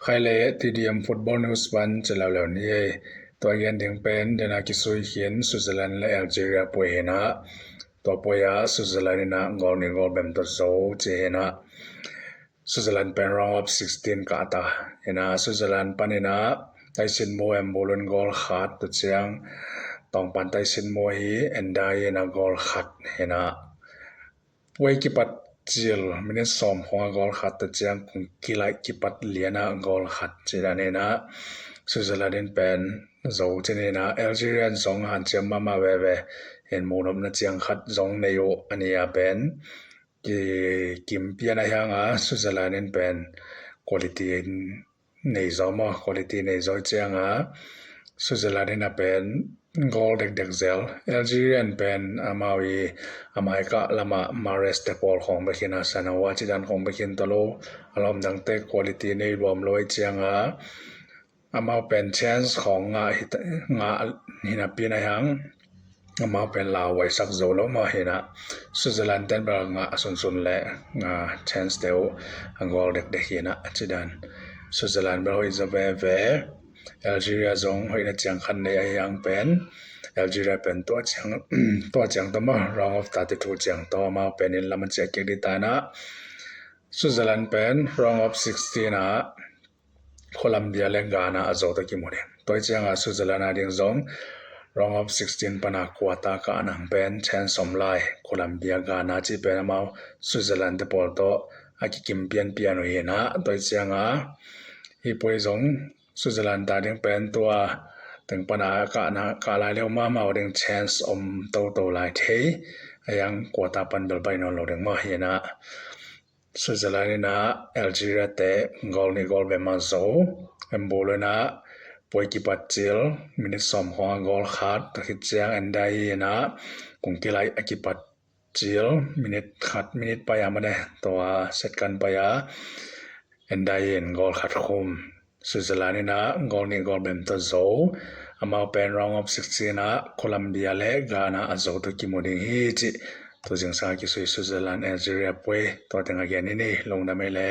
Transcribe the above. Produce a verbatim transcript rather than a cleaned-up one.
Khai le T D M Football News pan ci leuleu ni ei. Tua gen ding pen dena kisui khin Switzerland le Algeria puai hi na, tua puai ah Switzerland in ah goal nih goal bem tawh zo ci hi na. Switzerland pen round of sixteen kah ta hi na, Switzerland pan in ah Taisin Mu Embolo in goal khat, tua ciang Tawngpan Taisin Mu hi Ndiaye in ah goal khat hi na. Puai kipat cil minit sawm khong ah goal khat, tua ciang kung kilaih kipat lian ah goal khat ci dan hi na, Switzerland in pen zo ci hi na. Algeria in zong hanciam mahmah veve in, munopna ciang khat zong nei uh a ni a pen kikim pian a hiang a, Switzerland in pen quality in nei zo maw, quality nei zo ciang a Switzerland in a pen goal dekdek zel. Algeria in pen amau i a mai kah lam ah Mahrez te pawl khong bek hi na, Sanawa ci dan khong bek hi na, tawh lo a lawm dangte quality nei luam lo i ciang a, amau pen chance khong ngah hi ta, ngah hi na pian a hiang, amau pen lauhuaisak zo lo maw hi na, Switzerland ten bel ngah sunsun le, ah, chance te uh a goal dekdek hi na ci dan. Switzerland bel hoih zo veve. Algeria zong hoihna ciang khat nei a hiang pen Algeria pen tua ciang, tua ciang tawh maw, round of thirty-two ciang tawh amau pen inn lam a ciah kik ding ta hi na. Switzerland pen round of sixteen ah Colombia le Ghana a zo tawh kimu ding. Tua ciang a Switzerland a ding zong round of sixteen pan a quarter kah nang pen chance om lai. Colombia, Ghana cih pen amau Switzerland te pawl tawh a kikim pianpian uh hi na. Tua ciang a hih puai zong Switzerland ta ding pen tua teng pan a kah na, kah lai leu mahmah uh ding, chance om toto lai thei. A hiang quarter pan bel baih nawn lo ding maw hi na. Switzerland in ah Algeria te goal nih goal bem a zo. Embolo in ah puai kipat cil minit sawm khong ah goal khat, tua khit ciang Ndiaye in ah kung kilaih a kipat cil minit khat, minit pai a mah de, tua second pai a Ndiaye in goal khat khum. Switzerland in ah goal nih goal bem tawh zo. Amau pen round of sixteen ah Colombia le Ghana a zo tawh kimu ding hi cih tu zingsang a kisui Switzerland Algeria puai tua teng a gen ni ni. Lungdam ei le.